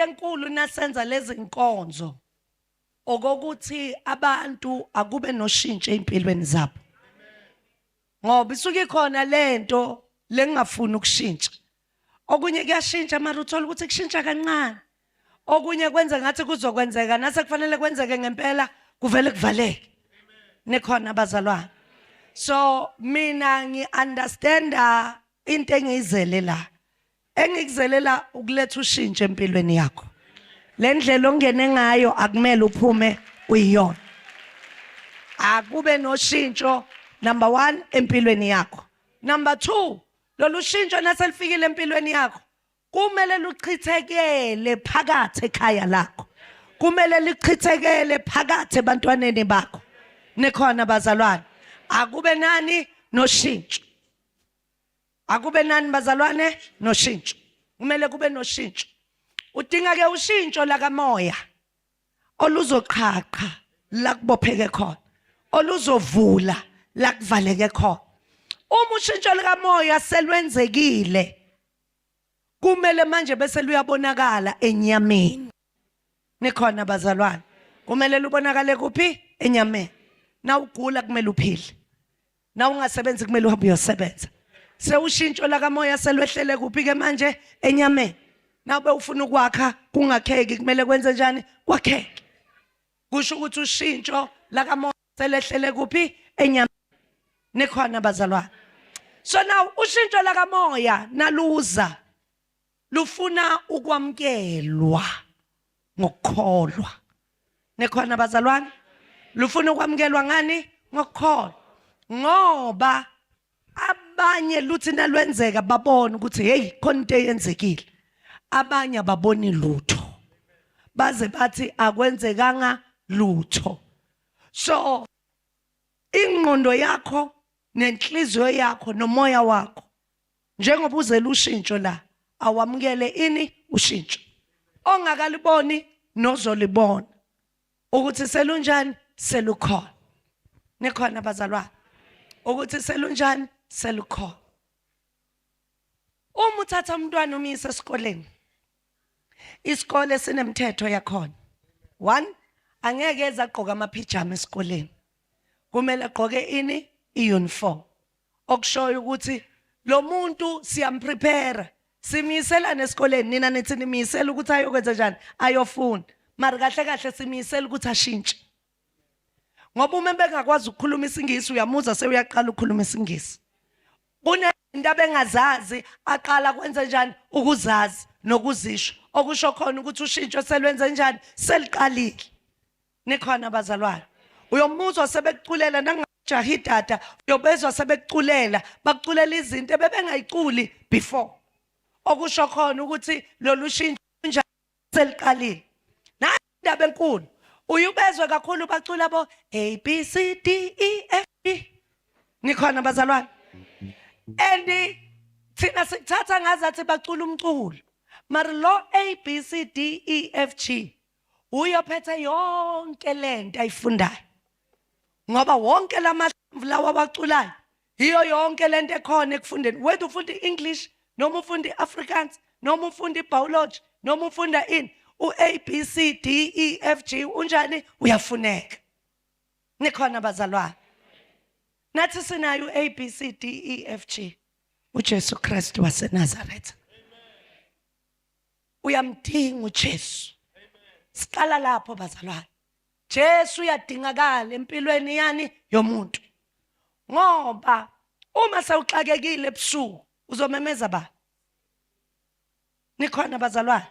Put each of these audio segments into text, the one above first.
Into enkulu nasenza lezi nkonzo okokuthi abantu akube noshintsho empilweni zabo, ngoba isuke ikhona lento lengafuni ukushintsha. Okunye kuyashintsha, mara uthola ukuthi kushintsha kancane. Okunye kwenza ngathi kuzokwenzeka, nase kufanele kwenzeke ngempela kuvele kuvaleke. Nikhona bazalwane? So mina ngi-understanda into engiyizele la, engikuzelela ukuletha ushintsho empilweni yakho. Le ndlela ongene ngayo akumele uphume uyiyona. Akube noshintsho, number 1, empilweni yakho. Number 2, lolu shintsho naselifikile empilweni yakho kumele luchithekele phakathi ekhaya lakho, kumele lichithekele phakathi ebantwaneni bakho. Nikhona bazalwane? Akube nani noshintsho. Akube nani bazalwane noshintsho. Kumele kube noshintsho. Udinga ke ushintsho lakamoya oluzoqhaqha la kubopheke khona, oluzovula la kuvaleke khona. Uma ushintsho likamoya selwenzekile, kumele manje bese luyabonakala enyameni. Nikhona bazalwane? Kumele lubonakale kuphi? Enyameni. Nawugula kumele uphile, na ungasebenzi kumele uhambe uyosebenza. Sewushintsho lakamoya selwehlele kuphi ke manje? Enyameni. Nawube ufuna ukwakha kungakheki, kumele kwenze njani? Kwakheke. Kusho ukuthi ushintsho lakamoya selehlele kuphi? Enyameni. Nikhona bazalwane? So now ushintsho lakamoya naluza lufuna ukwamukelwa ngokukholwa. Nikhona bazalwane? Lufuna ukwamukelwa ngani? Ngokukholwa. Ngoba abanye luthi nalwenzeka babona ukuthi hey, khona into eyenzekile. Abanye ababoni lutho, baze bathi akwenzekanga lutho. So ingqondo yakho nenhliziyo yakho nomoya wakho, njengoba uzela ushintsho la, awamukele ini? Ushintsho ongakaliboni nozolibona ukuthi selunjani, selukhona. Nikhona bazalwane? Ukuthi selunjani, selukhona. Uma uthatha umntwana umyise esikoleni, isikole sinemithetho yakhona. One, angeke eze agqoke amaphijama esikoleni, kumele agqoke ini? I-uniform. Okushoyo ukuthi lo muntu siyamprepare, simyisela nesikoleni. Nina nithi nimyisela ukuthi ayokwenza njani? Ayofunda. Mara kahle kahle simyisela ukuthi ashintshe, ngoba uma bengakwazi ukukhuluma isiNgisi, uyamuza sewuyaqala ukukhuluma isiNgisi. Kunezinto abengazazi, aqala kwenze njani? Ukuzazi nokuzisho. Okusho khona ukuthi ushintsho selwenze njani? Seliqalile. Nikhona bazalwane? Uyomuzwa sebekuculela nangajaha idada, uyobezwa sebekuculela, bakuculela izinto ebebengayiculi before. Okusho khona ukuthi lolu shintsho njani? Seliqalile. Nayi indaba enkulu, uyubezwe kakhulu bacula bo A B C D E F G. Nikhona bazalwane? And thina sikuthatha ngazathi bacula umculo, mara lo A B C D E F G uyophethe yonke lento ayifundayo, ngoba wonke lamahlamvu lawa abaculayo yiyo yonke lento ekhona ekufundeni, whether ufunda i-English noma ufunda i-Afrikaans noma ufunda i-biology noma ufunda ini, u-A B C D E F G unjani? Uyafuneka. Nikhona bazalwane? Nathi sinayo u-A B C D E F G, uJesu Kristu waseNazaretha. Uyamdinga uJesu. Siqala lapho bazalwane. Jesu uyadingakala empilweni yani? Yomuntu. Ngoba uma sewuxakekile ebusuku uzomemeza ba? Nikhona bazalwane?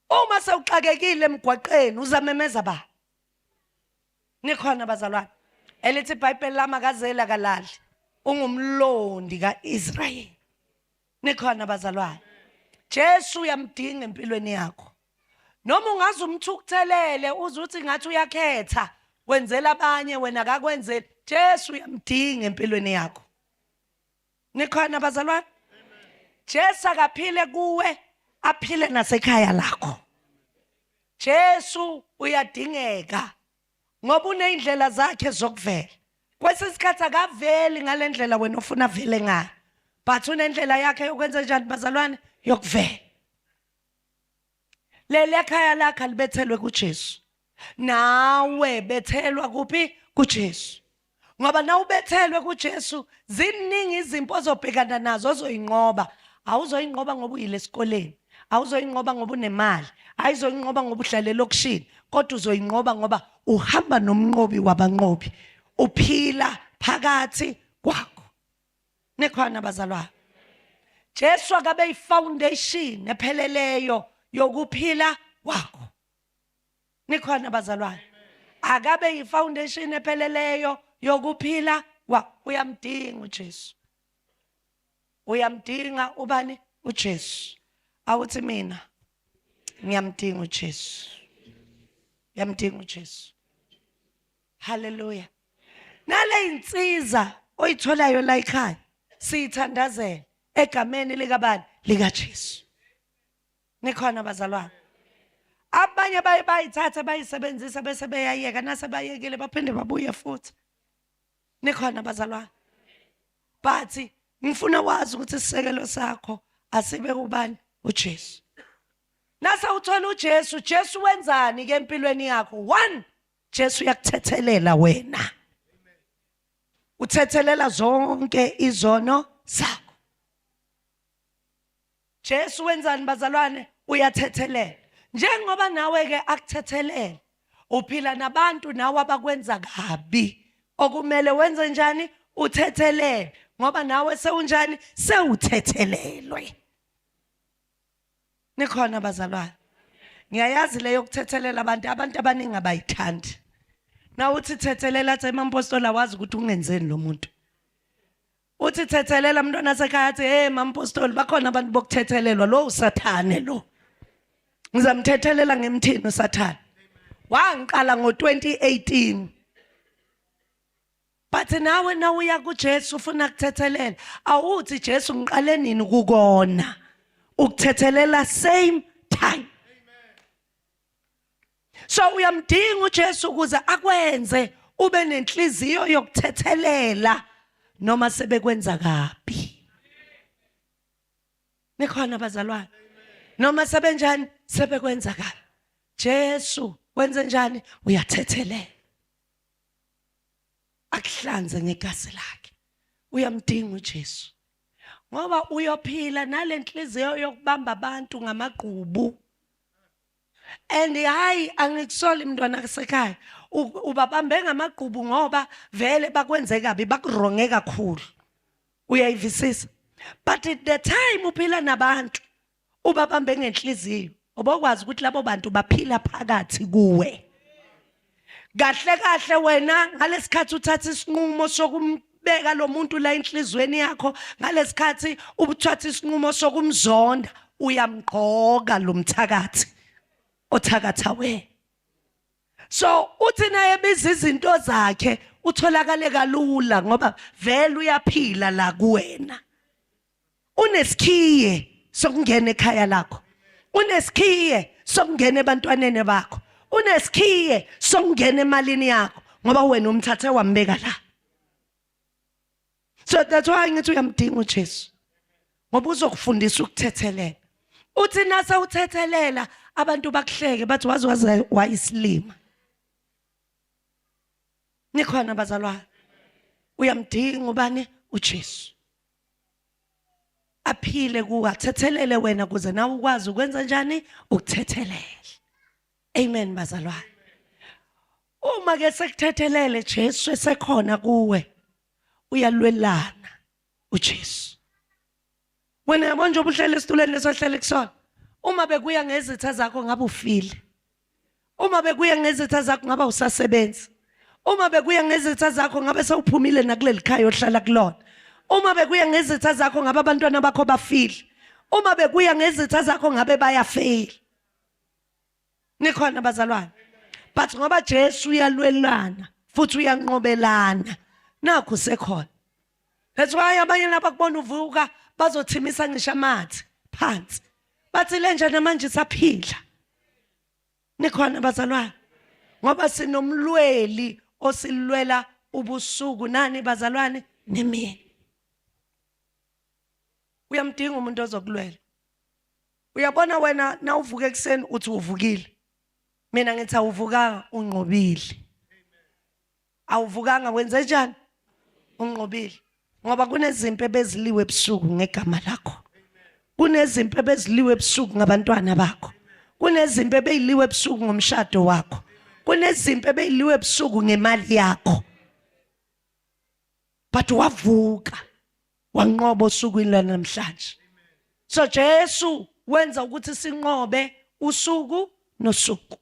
Uma sewuxakekile emgwaqeni uzamemeza ba? Nikhona bazalwane? Elithi iBhayibheli lami akazela kalali, ungumlondi kaIsrayeli. Nikhona bazalwane? Jesu uyamdinga empilweni yakho. Noma ungaze umthukuthelele, uze uthi ngathi uyakhetha, wenzela abanye wena akakwenzeli, Jesu uyamdinga empilweni yakho. Nikhona bazalwane? Jesu akaphile kuwe, aphile nasekhaya lakho. Jesu uyadingeka ngoba uneyindlela zakhe zokuvela. Kwesinye isikhathi akaveli ngalendlela wena ofuna avele ngayo, but unendlela yakhe yokwenza njani bazalwane? Yokuvela. Leli ekhaya lakhe alibethelwe kuJesu. Nawe bethelwa kuphi? KuJesu. Ngoba nawubethelwe kuJesu ziningi izimpi ozobhekana nazo ozoyinqoba. Awuzoyinqoba ngoba uyile esikoleni. Awuzoyinqoba ngoba unemali. Ayizoyinqoba ngoba uhlala elokishini, kodwa uzoyinqoba ngoba uhamba nomnqobi wabanqobi. Uphila phakathi kwakho. Nikhona bazalwane. Jesu akabe ifoundation epheleleyo yokuphila kwakho. Nikhona bazalwane. Akabe ifoundation epheleleyo yokuphila kwakho. Uyamdinga uJesu. Uyamdinga ubani? uJesu. Awuthi mina ngiyamdinga uJesu. Ngiyamdinga uJesu. Haleluya. Nale insiza oyitholayo la ekhaya siyithandazela egameni likabani? LikaJesu. Nikhona bazalwane. Abanye baye bayithatha bayisebenzisa bese beyayeka nase bayekile baphinde babuye futhi. Nikhona bazalwane. But ngifuna wazi ukuthi isisekelo sakho asibe kubani? uJesu. Nase uthola uJesu, Jesu wenzani ke empilweni yakho? One, Jesu uyakuthethelela wena. Uthethelela zonke izono zakho. Jesu wenzani bazalwane? Uyathethelela. Njengoba nawe ke akuthethelele, uphila nabantu nawe abakwenza kabi. Okumele wenze njani? Uthethelele ngoba nawe sewunjani? Sewuthethelelwe. Nikhona bazalwane. Ngiyayazi leyo kuthethelela abantu, abantu abaningi abayithandi. Na uthi thethelela athi emampostoli awazi ukuthi ungenzeni lo muntu. Uthi thethelela mntwana sekhaya athi hey mampostoli bakhona abantu bokuthethelelwa lo usathane lo. Ngizamthethelela ngemthini usathane. Wangiqala ngo-2018. But nawe nawuya kuJesu ufuna kuthethelela awuthi Jesu ngiqale nini ukukona ukuthethelela same time. So uyamdinga uJesu ukuze akwenze ube nenhliziyo yokuthethelela noma sebekwenza kabi. Nikhona bazalwane? Noma sebenjani sebekwenza kabi. Jesu wenze njani? Uyathethelela. Akuhlanze ngegazi lakhe. Uyamdinga uJesu. Ngoba uyophila nalenhliziyo yokubamba abantu ngamagqubu. And hayi angikusoli mntwana kasekhaya. Ubabambe ngamagqubu ngoba vele bakwenze kabi bakuronge kakhulu. Uyayivisisa? But at the time uphila nabantu ubabambe ngenhliziyo obokwazi ukuthi labo bantu baphila phakathi kuwe. Kahle kahle wena ngalesikhathi uthatha isinqumo sokumbeka lo muntu la enhlizweni yakho, ngalesikhathi ubuthatha isinqumo sokumzonda, uyamgqoka lo mthakathi othakatha wena. So uthi naye biza izinto zakhe utholakale kalula ngoba vele uyaphila la kuwena. Unesikhiye sokungena ekhaya lakho. Unesikhiye sokungena ebantwaneni bakho. Unesikhiye sokungena emalini yakho ngoba wena umthathe wambeka la. So that's why ngithi uyamdinga uJesu. Ngoba uzokufundisa ukuthethelela. Uthi nase uthethelela abantu bakuhleke bathi waze waze wayisilima. Nikhona bazalwane. Uyamdinga ubani? uJesu. Aphile kuwe athethelele wena kuze nawe ukwazi ukwenza njani? Ukuthethelela. Amen bazalwane. Uma ke sekuthethelele Jesu esekhona kuwe uyalwelana uJesu. Wena yabona nje ubuhlele esitulweni lesohlele kusona. Uma bekuya ngezitha zakho ngabe ufile. Uma bekuya ngezitha zakho ngabe usasebenzi. Uma bekuya ngezitha zakho ngabe sewuphumile nakuleli khaya ohlala kulona. Uma bekuya ngezitha zakho ngabe abantwana bakho bafile. Uma bekuya ngezitha zakho ngabe bayafeyila. Nikhona bazalwane. But ngoba Jesu uyalwelana futhi uyanqobelana. Nakho sekhona. That's why abanye laba kubona uvuka bazothimisa ngisho amathe phansi. Bathi lenja namanje isaphila. Nikhona bazalwane. Ngoba sinomlweli osilwela ubusuku nani bazalwane nemini. Uyamdinga umuntu ozokulwela. Uyabona wena nawuvuka ekuseni uthi uvukile. Mina ngithi awuvukanga, unqobile. Awuvukanga, wenze njani? Unqobile. Ngoba kunezimpi ebeziliwe ebusuku ngegama lakho. Kunezimpi ebeziliwe ebusuku ngabantwana bakho. Kunezimpi ebeyiliwe ebusuku ngomshado wakho. Kunezimpi ebeyiliwe ebusuku ngemali yakho. But wavuka wanqoba osukwini lwanamhlanje. So Jesu wenza ukuthi sinqobe usuku nosuku.